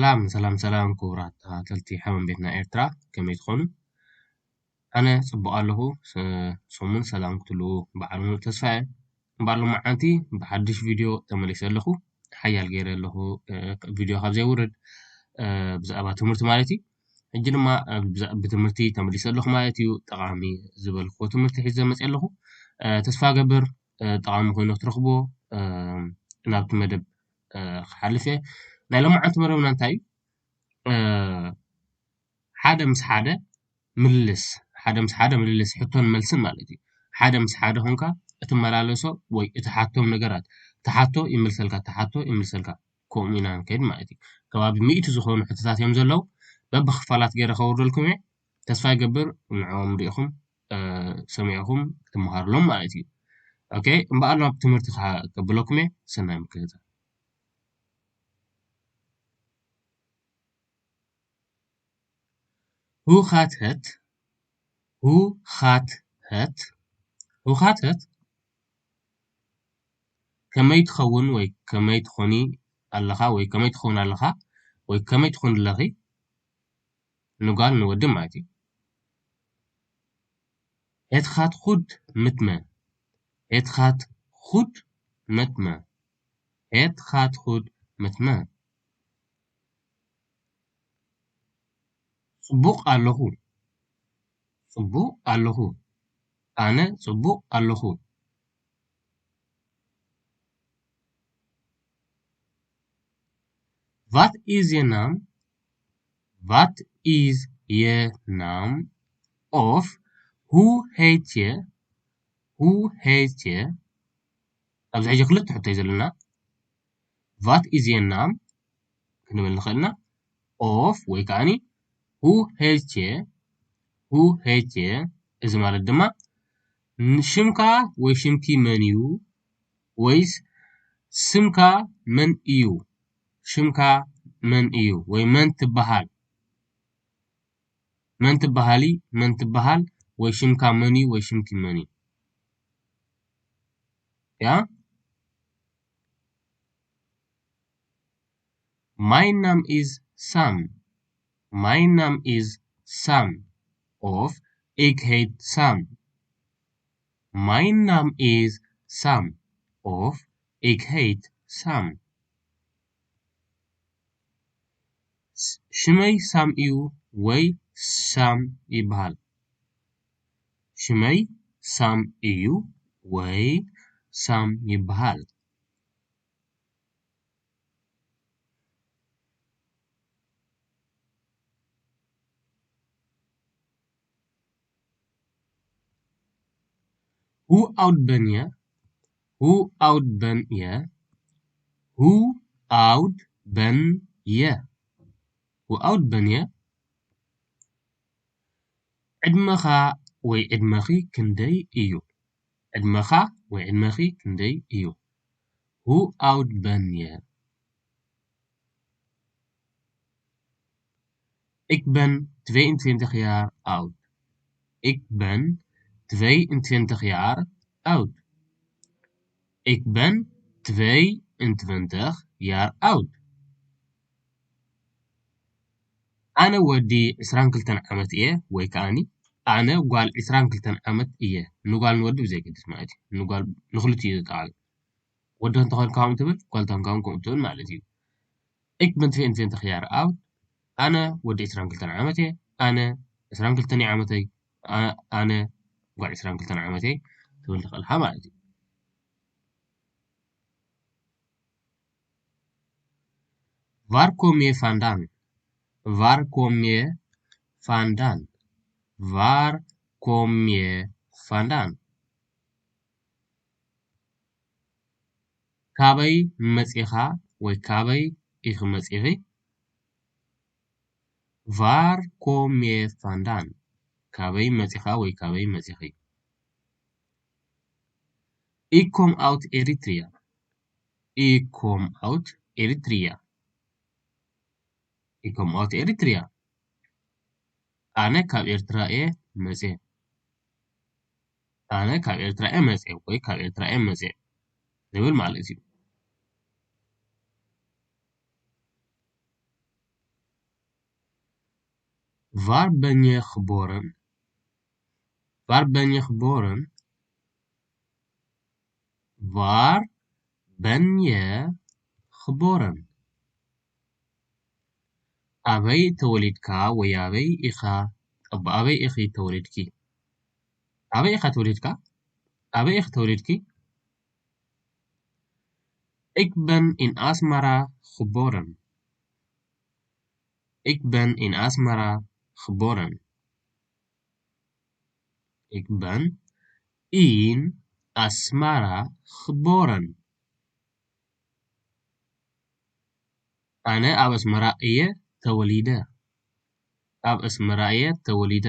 ሰላም ሰላም ሰላም፣ ክቡራት ተኸታተልቲ ሓበን ቤትና ኤርትራ፣ ከመይ ትኾኑ? ኣነ ጽቡቕ ኣለኹ። ስ-፣ ሰሙን ሰላም ክትህልዉ በዓል ሙሉእ ተስፋ እየ። እምበኣር ሎማዓንቲ ብሓድሽ ቪድዮ ተመሊሰ ኣለኹ። ሓያል ገይረ ኣለኹ፣ እ፣ ቪድዮ ካብ ዘይውርድ፣ እ፣ ብዛዕባ ትምህርቲ ማለት እዩ። ሕጂ ድማ፣ እ፣ ብዛ-፣ ብትምህርቲ ተመሊሰ ኣለኹ ማለት እዩ። ጠቓሚ ዝበልክዎ ትምህርቲ ሒዘ መፅየ ኣለኹ። እ፣ ተስፋ ገብር፣ እ፣ ጠቓሚ ኮይኑ ክትረኽብዎ፣ እ፣ ናብቲ መደብ፣ እ፣ ክሓልፍ እየ። ናይ ሎማዓንቲ መደብና እንታይ እዩ? እ፣ ሓደ ምስ ሓደ ምልልስ፣ ሓደ ምስ ሓደ ምልልስ፣ ሕቶን መልስን ማለት እዩ። ሓደ ምስ ሓደ ኾንካ እትመላለሶ ወይ እትሓቶም ነገራት፣ ትሓቶ ይምልሰልካ፣ ትሓቶ ይምልሰልካ፣ ከምኡ ኢና ንከይድ ማለት እዩ። ከባቢ ሚእቲ ዝኾኑ ሕቶታት እዮም ዘለዉ። በብኽፋላት ገይረ ከውርደልኩም እየ። ተስፋ ይገብር ንዕኦም ሪኢኹም፣ እ፣ ሰሚዕኹም ክትመሃሩሎም ማለት እዩ። ኦኬ፣ እምበኣር ናብ ትምህርቲ ከ-፣ ከብለኩም እየ። ሰናይ ምክትታል። Hoe gaat het? Hoe gaat het? Hoe gaat het? ከመይ ትኸውን ወይ ከመይ ትኾኒ ኣለኻ ወይ ከመይ ትኸውን ኣለኻ ወይ ከመይ ትኾን ኣለኺ? ንጓል ንወዲ ማለት እዩ። Het gaat goed met me. Het gaat goed met me. Het gaat goed met me. ጽቡቕ ኣለኹ። ጽቡቕ ኣለኹ። ኣነ ጽቡቕ ኣለኹ። Wat is je naam? Wat is je naam? Of hoe heet je? Hoe heet je? ኣብዚ ሕጂ ክልተ ሕቶ እዩ ዘለና። Wat is je naam? ክንብል ንኽእል ኢና። Of ወይ ከዓኒ Hoe heet je? Hoe heet je? እዚ ማለት ድማ ሽምካ ወይ ሽምኪ መን እዩ? ወይስ ስምካ መን እዩ? ሽምካ መን እዩ? ወይ መን ትበሃል? መን ትበሃሊ? መን ትበሃል? ወይ ሽምካ መን እዩ? ወይ ሽምኪ መን እዩ? ያ? My naam is Sam. My naam is Sam. Of ik heet Sam. My naam is Sam. Of ik heet Sam. ሽመይ ሳም እዩ ወይ ሳም ይበሃል። ሽመይ ሳም እዩ ወይ ሳም ይበሃል። Hoe oud ben je? Hoe oud ben je? Hoe oud ben je? Hoe oud ben je? ዕድመኻ ወይ ዕድመኺ ክንደይ እዩ? ዕድመኻ ወይ ዕድመኺ ክንደይ እዩ? Hoe oud ben je? Ik ben tweeëntwintig jaar oud. Ik ben tweeëntwintig jaar oud. Ik ben tweeëntwintig jaar oud. ኣነ ወዲ ዕስራን ክልተን ዓመት እየ፣ ወይ ከዓኒ ኣነ ጓል ዕስራን ክልተን ዓመት እየ። ንጓል ንወዲ ብዘይገድስ ማለት እዩ። ንጓል ንክልቲኡ እዩ ዘጠቓልል። ወዲ እንተኾንካ ከምኡ ትብል፣ ጓል እንተኾንካ እውን ከምኡ ትብል ማለት እዩ። Ik ben tweeëntwintig jaar oud. ኣነ ወዲ ዕስራን ክልተን ዓመት እየ። ኣነ ዕስራን ክልተን ዓመተይ። ኣ-፣ ኣነ ጓል ዕስራን ክልተን ዓመተይ ትብል ትኽእል ኢኻ ማለት እዩ። Waar kom je vandaan? Waar kom je vandaan? Waar kom je vandaan? ካበይ መጺኻ ወይ ካበይ ኢኺ መጺኺ? Waar kom je vandaan? ካበይ መጺኻ ወይ ካበይ መጺኺ? Ik kom uit Eritrea. Ik kom uit Eritrea. Ik kom uit Eritrea. ኣነ ካብ ኤርትራ እየ መጽየ። ኣነ ካብ ኤርትራ እየ መጽየ ወይ ካብ ኤርትራ እየ መጽየ ዝብል ማለት እዩ። Waar ben je geboren? Waar ben je geboren? Waar ben je geboren? ኣበይ ተወሊድካ ወይ ኣበይ ኢኻ? ኣበይ ኢኺ ተወሊድኪ? ኣበይ ኢኻ ተወሊድካ? ኣበይ ኢኺ ተወሊድኪ? Ik ben in Asmara geboren. Ik ben in Asmara geboren. Ik ben in Asmara geboren. ኣነ ኣብ ኣስመራ እየ ተወሊደ። ኣብ ኣስመራ እየ ተወሊደ።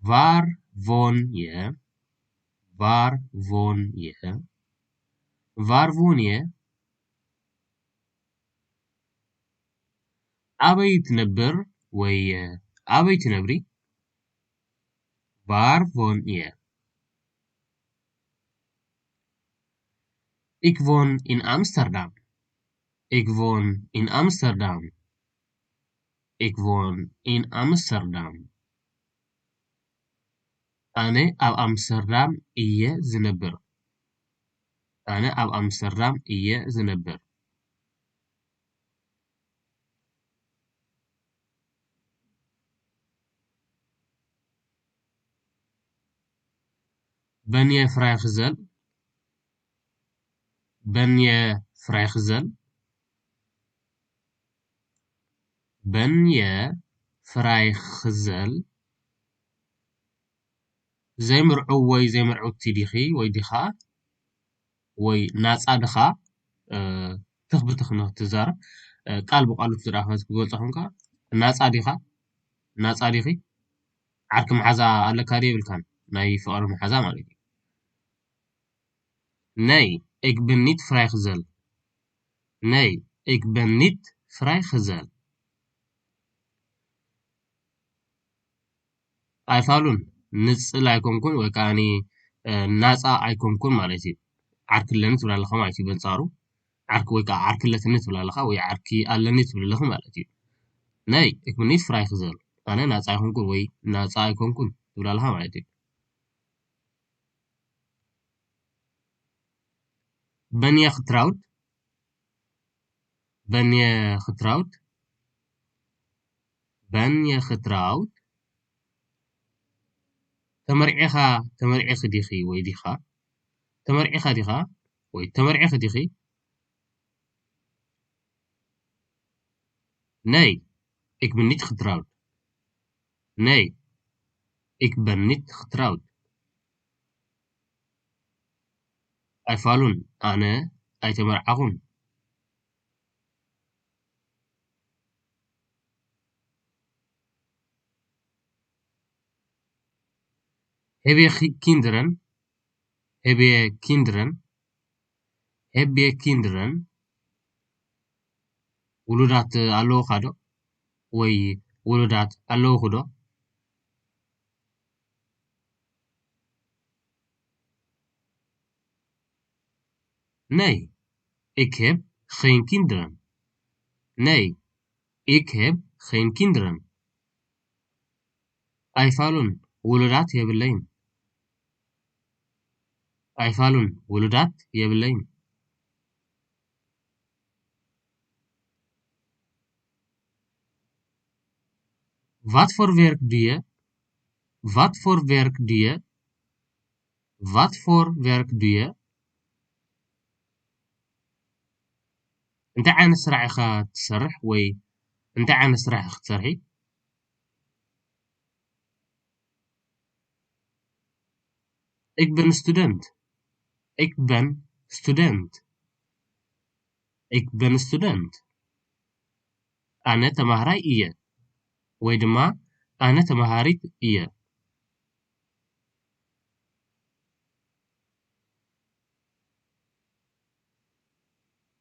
Waar woon je? Waar woon je? Waar woon je? ኣበይ ትነብር ወይ ኣበይ ትነብሪ? Waar woon je? Ik woon in Amsterdam. Ik woon in Amsterdam. Ik woon in Amsterdam. ኣነ ኣብ ኣምስተርዳም እየ ዝነብር። ኣነ ኣብ ኣምስተርዳም እየ ዝነብር። Ben je vrijgezel? Ben je vrijgezel? Ben je vrijgezel? ዘይምርዑው ወይ ዘይምርዕውቲ ዲኺ ወይ ዲኻ? ወይ ናጻ ድኻ? ትኽ ብትኽ ንክትዛረብ፣ ቃል ብቃሉ ትዝረብ ክገልጾ ኮንካ፣ ናጻ ዲኻ? ናጻ ዲኺ? ዓርኪ መሓዛ ኣለካ ድዩ የብልካን? ናይ ፍቕሪ መሓዛ ማለት እዩ። Nee, ik ben niet vrijgezel. Nee, ik ben niet vrijgezel. ኣይፋሉን፣ ንጽል ኣይኮንኩን ወይ ከኣ ናጻ ኣይኮንኩን ማለት እዩ። ዓርኪ ኣለኒ ትብል ኣለኻ ማለት እዩ። በንጻሩ ዓርኪ ወይ ከኣ ዓርኪ ኣለትኒ ትብል ኣለኻ ወይ ዓርኪ ኣለኒ ትብል ኣለኺ ማለት እዩ። Nee, ik ben niet vrijgezel. ኣነ ናጻ ኣይኮንኩን ወይ ናጻ ኣይኮንኩን ትብል ኣለኻ ማለት እዩ። Ben je getrouwd? Ben je getrouwd? Ben je getrouwd? ተመርዒኻ፣ ተመርዒኺ ዲኺ ወይ ዲኻ? ተመርዒኻ ዲኻ ወይ ተመርዒኺ ዲኺ? Nee, ik ben niet getrouwd. Nee, ik ben niet getrouwd. ኣይፋሉን፣ ኣነ ኣይተመርዓኹን። Heb je kinderen? Heb je kinderen? Heb je kinderen? ውሉዳት ኣለውኻ ዶ? ወይ ውሉዳት ኣለውኹ ዶ? Nee, ik heb geen kinderen. Nee, ik heb geen kinderen. ኣይፋሉን፣ ውሉዳት የብለይን። ኣይፋሉን፣ ውሉዳት የብለይን። Wat voor werk doe je? Wat voor werk doe je? Wat voor werk doe je? እንታይ ዓይነት ስራሕ ኢኻ ትሰርሕ ወይ እንታይ ዓይነት ስራሕ ኢኻ ክትሰርሒ? Ik ben student. Ik ben student. Ik ben student. ኣነ ተማሃራይ እየ ወይ ድማ ኣነ ተማሃሪት እየ።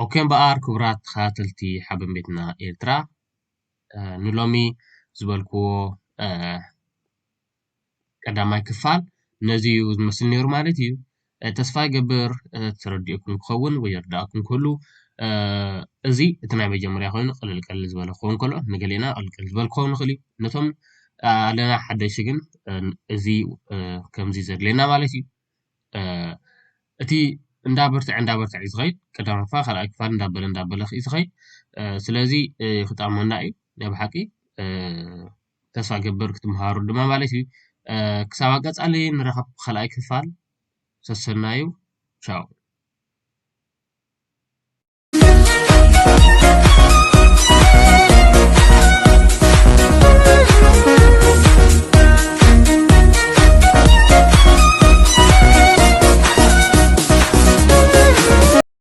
ኦኬ እምበኣር ክቡራት ተኸታተልቲ ሓበን ቤትና ኤርትራ፣ ንሎሚ ዝበልክዎ ቀዳማይ ክፋል ነዚ እዩ ዝመስል ነይሩ ማለት እዩ። ተስፋ ይገብር ተረዲእኩም ክኸውን ወይ ይርዳእኩም ክህሉ። እዚ እቲ ናይ መጀመርያ ኮይኑ ቅልል ቅልል ዝበለ ክኸውን ከሎ፣ ንገሌና ቅልል ዝበለ ክኸውን ይኽእል እዩ። ነቶም ኣለና ሓደሽቲ ግን እዚ ከምዚ ዘድልየና ማለት እዩ። እቲ እንዳበርትዐ እንዳበርትዐ እዩ ዝኸይድ። ቀዳማይ ክፋል ካልኣይ ክፋል እንዳበለ እንዳበለ እዩ ዝኸይድ። ስለዚ ክጠቕመና እዩ ናይ ብሓቂ። ተስፋ ገብር ክትምሃሩ ድማ ማለት እዩ። ክሳብ ኣቀጻሊ ንራኸብ ካልኣይ ክፋል። ሰሰናዩ። ቻው።